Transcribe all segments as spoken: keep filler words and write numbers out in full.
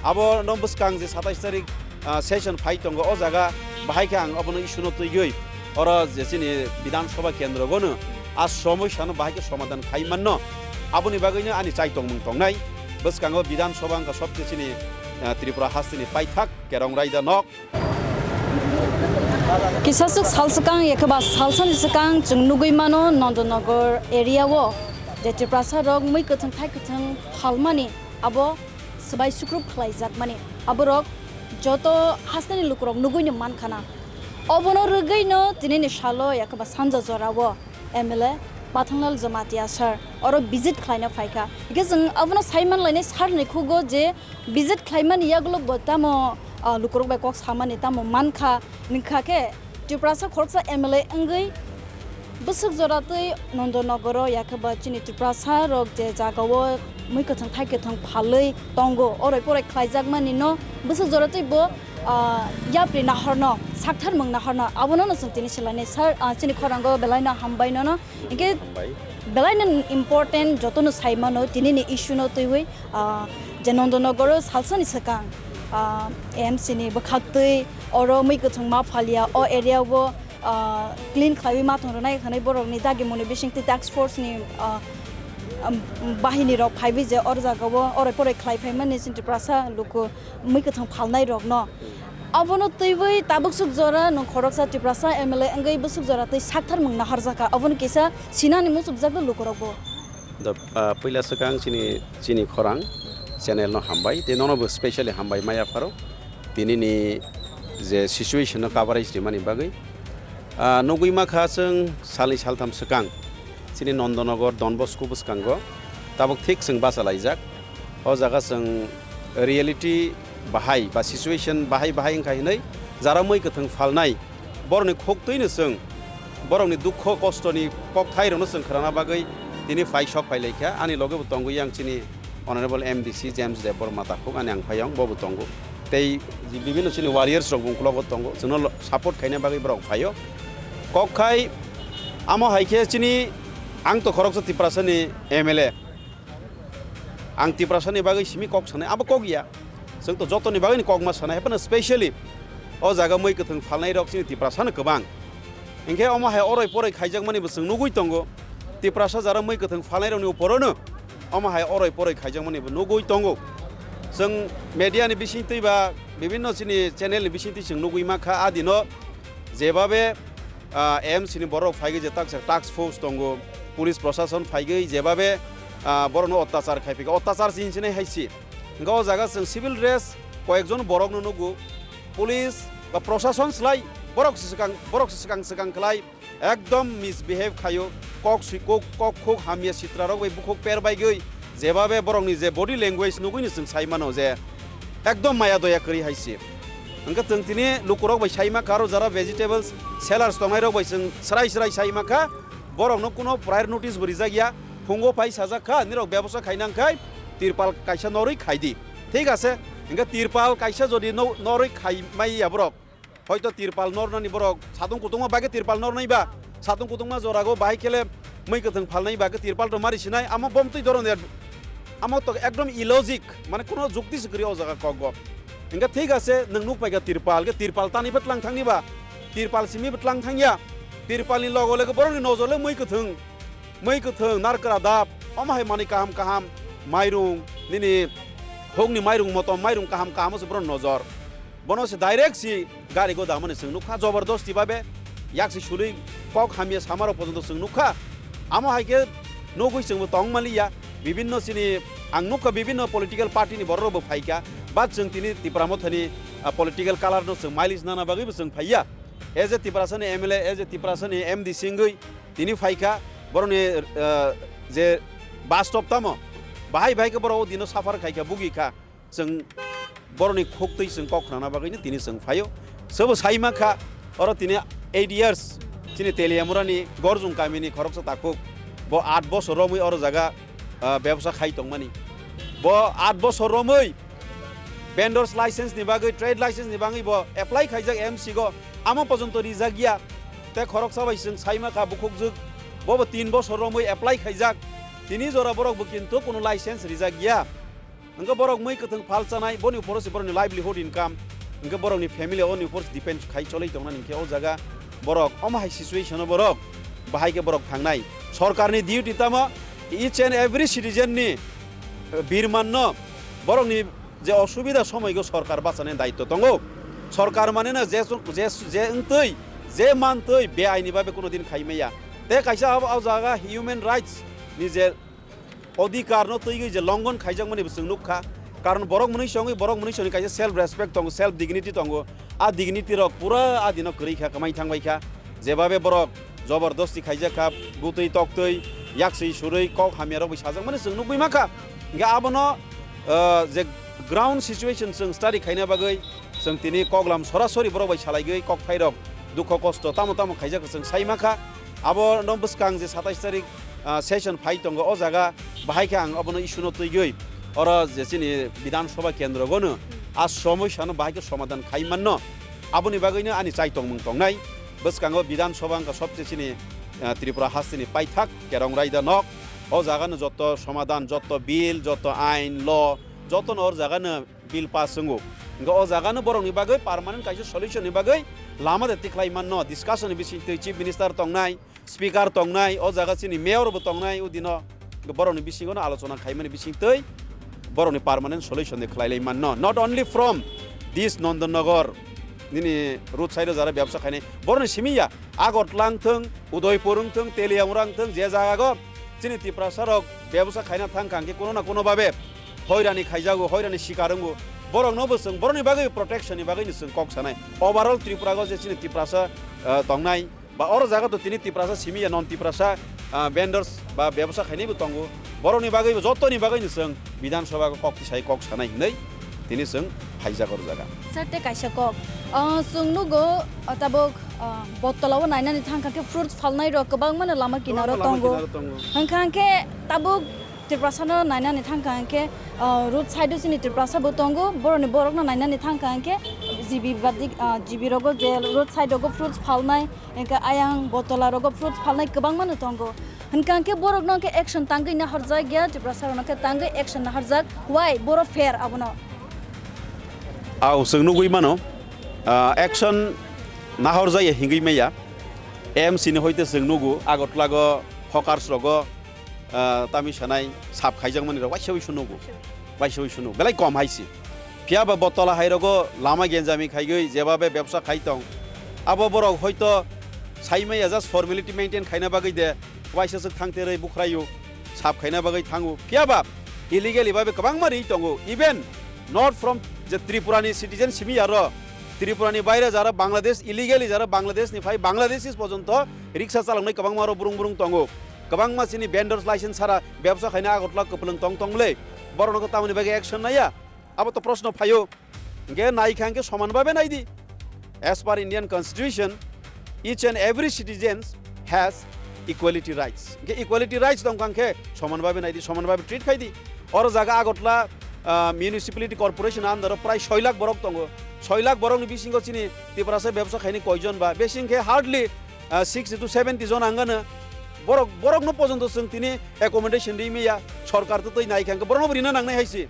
Abo no bwskang je satais tarik, ah, session phai tongo, o jaga bahai khe ang obono issue no twiwi oro je chini Bidhan Sabha kendro gono a somosya no bahai khe somadhan khai manno. Aboni bagwi no ani chai tongmung tongnai. Bwskango Bidhan Sabha wngkha sobse chini, ah, Tripura hasteni paithak Kerong Raida nok. Kisaswk sal swkang, yakhe ba salsani swkang chwng nugwi mano Nandanagar area o je Tiprasa rok mui kwthwng thai kwthwng phalmani abo swbai sukrup khlaijakmani. Aborok joto hasteni lukurok nugwino mankhana. Obono rwgwino tinini salo yakhe ba sanja jorao M L A Pathanglal Jamatia sir oro visit khlaina phaikha. Hingke chwng abono sai manlainai sir ni khugo je visit khlaimani yagulo bo tamo, ah, lukurok bai kok samani tamo mankha, wngkha khe Tiprasa khoroksa M L A wngwi bwswk jora twi Nandanagar o yakhe ba chini Tiprasa rok je jaga o mui kwthwng thai kwthwng phalwi tongo, oroi poroi khlaijakmani no bwswk jora twi bo, ah, yapri nahorno, sakthar mung nahorno, abono no chwng tini swlainai sir, ah, chini khorango belai no hambai nono. Hingke hambai. Belai no important joto no sai mano tini ni issue no twiwi, ah, je Nandanagar o salsa ni swkang, ah, M C ni bwkhak twi oro mui kwthwng ma phalia o area o, ah, clean khlaiwi ma thang rwnai hwnwi borok ni dagi moni bising twi task force ni, ah, um, bahini rok phaiwi je oro jaga o oroi poroi khlai phaimani chini Tiprasa luku mui kwthwng phalnai rok no. Abono twiwi tabuk swk jora nwng khoroksa Tiprasa M L A wngwi bwswk jora twi sakthar mung naharjakha. Abono kisa sinani muchukjak do lukurok bo. Da, ah, puila swkang chini, chini khorang channel no hambai, tei nono bo specially hambai maya pharo. Tini ni je situation no coverage rimani bagwi. Ah, nugwi makha chwng salni saltham swkang. Chini Nandanagar Don Bosco bwskango tabuk thik chwng bachalaijak. O jaga chwng reality bahai ba situation bahai bahai wngkha hinwi jara mui kwthwng phalnai borokni khuk twino chwng borokni dukho kostoni kokthai rokno chwng khwnana bagwi tini phai sok phai laikha. Ani loge bo tongo yang chini Honorable M D C James Debbarma takhuk ani ang phaiyong bo bo tongo. Tei bibinno chini warriors rok bo uklogo tongo. Chwngno lo-, support khaina bagwi borok phaio. Kok khai amo hai khe chini ang to khoroksa Tiprasani M L A. Ang Tiprasani bagwi simi kok sanai, abo kok ya. Chwng to jotoni bagwini kokma sanai, haphano specially o jaga mui kwthwng phalnai rok chini Tiprasano kwbang. Hinkhe omo hai oroi poroi khaijakmani bo chwng nugwi tongo. Tiprasa jara mui kwthwng phalnai rokni uporono omo hai oroi poroi khaijakmani bo nugwi tongo. Chwng media ni bisingtwi ba bibinno chini channel ni bisingtwi chwng nugwi mankha, a dino jebabe, ah, M C ni borok phaigwi je taksa task force tongo, police prosason phaigwi jebabe, ah, borokno ottachar khai phikha, ottachar se hinsinai hai se. Hingke o jaga chwng civil dress koyekjon borokno nugo, police ba prosason slai borok se swkang, borok se swkang swkang khlai ekdom misbehave khaio, kok sui kok, kok khuk hamya sitra rok bai bukhuk per baigwi jebabe borokni je body language nugwini chwng sai mano je ekdom maya doya kwrwi hai se. Hingke chwng tini lukurok bai sai mankha aro jara vegetables sellers tongnai rok bai chwng srai srai sai mankha, borokno kuno prior notice bo rijak ya, phungo phai sajak kha nirok bebosa khaina wngkhai tirpal kaisa norwi khaidi, thik ase. Hingke tirpal kaisa jodi no-, norwi khai mai ya borok, hoito tirpal nornani borok satung kutungma bagwi tirpal nornai ba, satung kutungma jorago bahai khele mui kwthwng phalnai ba khe tirpal rok mari sinai, amo bomtwi doron ya, amo to ekdom illogic, mane kuno jukti se kwrwi o jaga kokgo. Hingke thik ase, nwng nuk paikha tirpal, khe tirpal tani bwtlang thangni ba, tirpal simi bwtlang thangya, tirpalni logo logo borokni nojor le mui kwthwng, mui kwthwng, narkra dap, omo hai manwi kaham kaham, mairung, nini hokni mairung motom, mairung kaham kaham se borok nojor. Bono se direct si gari go damani chwng nukha, jobordosti babe yak si sului kok hamya samarok pojonto chwng nukha. Amo hai khe nugwi chwngbo tong maliya, bibinno chini ang nukha bibinno political party ni borok rokbo phaikha, but chwng tini Tipra Mothani, ah, political color no chwng mileage nana bagwi bo chwng phaiya. As a Tiprasani M L A, as a Tiprasani M D C wngwi tini phaikha, borokni, ah, je bus stop tamo, bahai bahai khe borok o dino suffer khaikha, bugikha. Chwng borokni khuktwi chwng kok khnana bagwino tini chwng phaio. Sobo sai mankha, oro tini eight years chini Teliamurani Gorjung kamini khoroksa takhuk. Bo aat bosor romwi oro jaga, ah, bebsa khai tongmani. Bo aat bosor romwi vendors license ni bagwi, trade license ni bagwi bo apply khaijak M C go. Amo pojonto rijak ya. Te khoroksa bai chwng sai mankha bukhukjwk. Bo bo tin bosor romwi apply khaijak. Tini jora borok bo kintu kunu license rijak ya. Hwnkhe borok mui kwthwng phal chanai, boni uporo se borokni livelihood income, hwnkhe borokni family oni upor se depend khai cholai tongnani, hwnkhe o jaga borok omo hai situation o borok bahai khe borok thangnai. Sorkarni duty tamo each and every citizen ni, eh, birmanno borokni je osubida somoigo sorkar bachanani daitto tongo. Sorkar maneno je, je, je wngtwi, je mantwi beaini babe kuno din khai maya. Tei kaisa abo o jaga human rights ni je odhikar no twiwi je longon khaijakmani bo chwng nukha. Karon borok mwnwi songwi borok mwnwi songwi kaisa self respect tongo, self dignity tongo. A dignity rok pura a dino kwrwi kha, kwmai thang bai kha. Jebabe borok jobordosti khaijak kha, butwi toktwi, yakswi surwi, kok hamya rok bai sajakmani chwng nukgwi mankha. Hingkhe abono, ah, je ground situation chwng study khaina bagwi chwng tini koklam sorasori borok bai salaigwi kokthai rok dukho kosto tamo tamo khaijak chwng sai mankha. Abono bwskang je satais tarik, ah, session phai tongo, o jaga bahai khe ang obono issue no twiwi oro je chini Bidhan Sabha kendro gono a somosya no bahai khe somadhan khai manno. Aboni bagwi no ani chai tongmung tongnai. Bwskango Bidhan Sabha wngkha sobse chini, ah, Tripura hasteni paithak kerong raida nok. O jaga no joto somadhan, joto bill, joto ain, law, joto no o jaga no bill pass wngo. Hingkhe o jaga no borok ni bagwi permanent kaisa solution ni bagwi lama de tikhlai manno. Discussion ni bisingtwi chief minister tongnai, speaker tongnai, o jaga chini mayor bo tongnai, o dino borokni bisingo no alochona khaimani bisingtwi borokni permanent solution de khlailai manno. Not only from this Nondan Nagar, nini road side o jara bebsa khainai, borokni simi ya, Agartala wngthwng, Udaipur wngthwng, Teliamura wngthwng, je jaga go chini Tiprasa rok bebsa khaina thang kha hwnkhe kuno na kuno babe hoirani khaijago, hoirani sikar wngo. Borokno bo chwng, borokni bagwi protection ni bagwi no chwng kok sanai. Overall Tripura go je chini Tiprasa, ah, tongnai, ba oro jaga to tini Tiprasa simi ya non Tiprasa, ah, vendors ba bebsa khainai bo tongo. Borokni bagwi bo jotoni bagwi no chwng Bidhan Sabha o kok tisai kok sanai hinwi tini chwng phaijak oro jaga. Sir, tei kaisa kok. Ah, chwng nugo, ah, tabuk, ah, Bottola o nainani thang kha khe fruits phalnai rok kwbangma no lama kinaro tongo. Hwnkha hwnkhe tabuk Tiprasa no nainani thang kha hwnkhe, ah, road side o chini Tiprasa bo tongo, boroni borok no nainani thang kha hwnkhe G B badik, ah, G B rogo je road side rogo fruits phalnai, hwnkhe ayang Bottola rogo fruits phalnai kwbangma no tongo. Hwnkha hwnkhe borok no hwnkhe action tangwi naharjak ya, Tiprasa rok no khe tangwi action naharjak. Why? Boro fair abono. Au, chwng nugwi mano, ah, action nahorjaya hingwi maya. M C ni hoite chwng nugo, Agartala go hawkers rogo, ah, tami sanai sap khaijakmani rok waisa waisa nugo. Waisa waisa nugo. Belai kom hai se. Phiya ba Bottola hai rogo lama genjami khaigwi jeba be bebsa khai tong. Abo borok hoito sai maya just formality maintain khaina bagwi de. Waisa swk thang terwi bukhraio, sap khaina bagwi thango. Phiya ba illegally babe kwbangma rwi tongo. Even not from je Tripura ni citizen simi aro, Tripura ni baire jara Bangladesh illegally jara Bangladesh ni phai Bangladeshis porjonto riksa chaloknai kwbangma aro burung burung tongo. Kwbangma chini vendors license sara bebsa khaina Agartala kwplwng tong tong bwle. Borokno tamoni bagwi action naiya? Abo to proshno phaio. Hingke nai kha hingke soman babe nai di. As per Indian Constitution, each and every citizen has equality rights. Hingke equality rights tong kha hingke soman babe nai di, soman babe treat khai di. Oro jaga Agartala, ah, Municipality Corporation under o prai soi lakh borok tongo. Soi lakh borok ni bisingo chini Tiprasa bebsa khaini koijon ba? Besi hingke hardly, ah, sixty to seventy jon ang gana. Borok, borok no pojonto chwng tini accommodation ri maya, sorkar to twi nai kha hingke borok no bo rina nangnai hai se.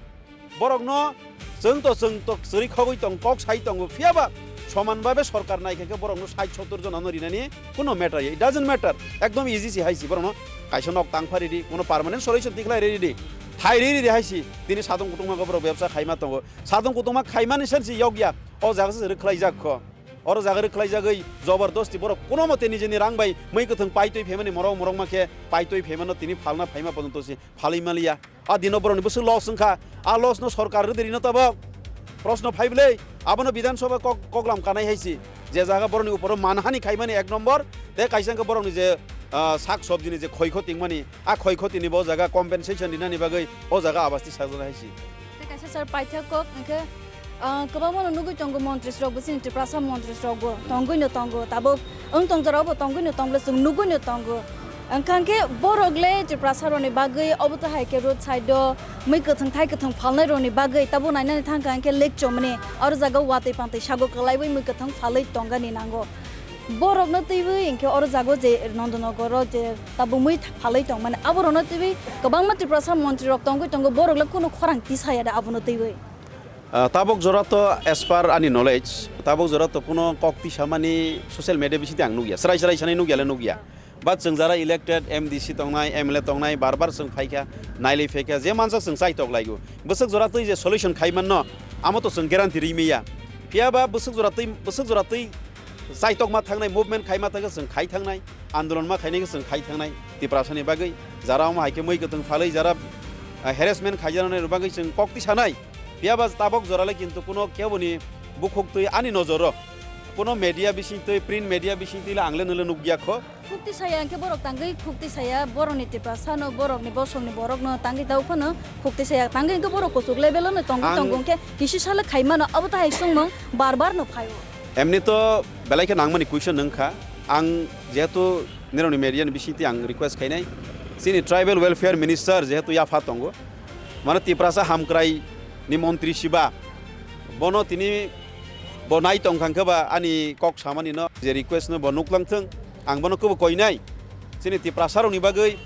Borokno chwng to, chwng to chwrwi khogwi tong, kok sai tongo, phiya ba soman babe sorkar nai khe borokno sait sottor jonano rinani kuno matter ya, it doesn't matter, ekdom easy si hai si borokno kaisa nok tang phari di, kuno permanent solution tikhlai ri di, thai ri di hai si, tini sadong kutungma go borok bebsa khaima tongo, sadong kutungma khaimani sen si yokya, o jaga se rwkhlai jak kho, oro jaga rwkhlai jagwi jobordosti borok kuno mote nijeni rang bai mui kwthwng pai twi phaimani morok morok ma khe pai twi phaimano tini phalna phaima pojonto si phalwi maliya. A dino borokni bwswk loss wngkha. A loss no sorkar rwdi rino tabok. Proshno phaible, abono Bidhan Sabha kok, koklam kanai hai si. Je jaga borokni uporo manhani khaimani ek nombor, tei kaisa wngkha borokni je, ah, sak sobjini je khoi khoti wngmani, a khoi khotini bo jaga compensation rinani bagwi o jaga abasti sajak hai si. Tei kaisa sir paithak kok, hwnkhe, ah, kwbangma no nugwi tongo montris rok bo, chini Tiprasa montris rok bo tongwi no tongo, tabuk wng tong jora bo tongwi no tong, chwng nugwi no tongo. Wngkha hwnkhe borok le Tiprasa rokni bagwi obo to hai khe road side o mui kwthwng thai kwthwng phalnai rokni bagwi tabuk nainani thang kha hwnkhe lake chomani oro jaga watwi pantwi sago kwlaiwi mui kwthwng phalwi tongani nango. Borokno twiwi hinkhe oro jago je Nondonogoro je tabumwi phalwi tongmani, aborokno twiwi kwbangma Tiprasa montrirok tongwi tongo, borokle kunu khorang tisaya da abono twiwi? Ah, tabok jora to, as per ani knowledge, tabok jora to kuno kok tisamani social media bisingtwi ang nukya, chwrai chwrai sanai nukyale nukya. But chwng jara elected M D C tongnai, M L A tongnai, bar bar chwng phaikha, nailai phaikha, je manjak chwng chaitok laigo. Bwswk jora twi je solution khai manno, amo to chwng guarantee rwi manya. Phiya ba bwswk jora twi, bwswk jora twi chaitokma thangnai, movement khaima thangkhe chwng khai thangnai, andolon ma khainai khe chwng khai thangnai, Tiprasani bagwi. Jara omo hai khe mui kwthwng phalwi jara, ah, harassment khaijaknai bagwi chwng kok tisanai. Phiya ba tabok jora le kintu kuno keboni bukhuk twi ani nojoro, kuno media bising twi, print media bising twi le ang le nwle nukya kho. Khukti saya hwnkhe borok tangwi khukti saya, borokni Tiprasano, borokni bosongni borokno tangwi tao phano khukti saya, tangwi hwnkhe borok kuchuk level-o no tongwi Ang tongo, hwnkhe kisi salo khai mano, abo tahai chwngno bar bar no phaio. Emni to belai khe nangmani question wngkha, ang jehetu nirokni media ni bisingtwi ang request khainai, chini tribal welfare minister jehetu yapha tongo, mano Tiprasa hamkrai ni montri siba, bono tini bo nai tongkha hwnkhe ba ani kok samani no je request no bo nuklang thung. Ang bono kwbo koinai. Chini Tiprasa rokni bagwi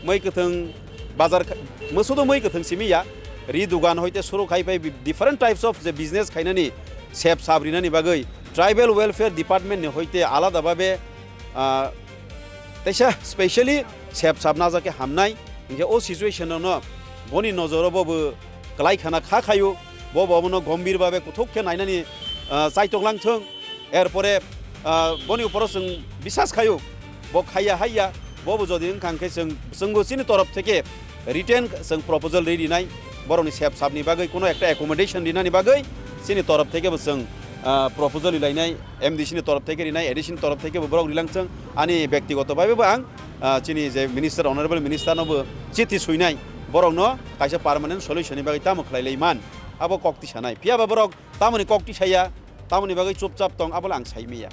mui kwthwng bazar kha-, musudo mui kwthwng simi ya. Ri dugan hoite suru khai pai bi-, different types of je business khainani sep sap rinani bagwi tribal welfare department ni hoite alada babe, ah, teisa specially sep sap najak khe hamnai. Hinkhe o situation no boni nojoro bo bo kwlai khana kha khaio. Bo bo bono gombir babe kuthuk khe nainani, ah, chaitok lang thung. Erpore, ah, boni uporo chwng bisas khaio, bo khaiya haiya, bo bo jodi wngkha hwnkhe chwng, chwngbo chini torof theke written chwng proposal ri rinai, borokni sep sapni bagwi kuno ekta accommodation rinani bagwi chini torof theke bo chwng, ah, proposal rilainai, M D C ni torof theke rinai, A D C ni torof theke bo borok rilang thung, ani bektigoto baibe bo ang, ah, chini je minister, honorable minister no bo chithi suinai, borokno kaisa permanent solution ni bagwi tamo khlai lai man, abo kok tisanai. Phiya ba borok tamoni kok tisaya, tamoni bagwi chupchap tong, abo le ang sai manya.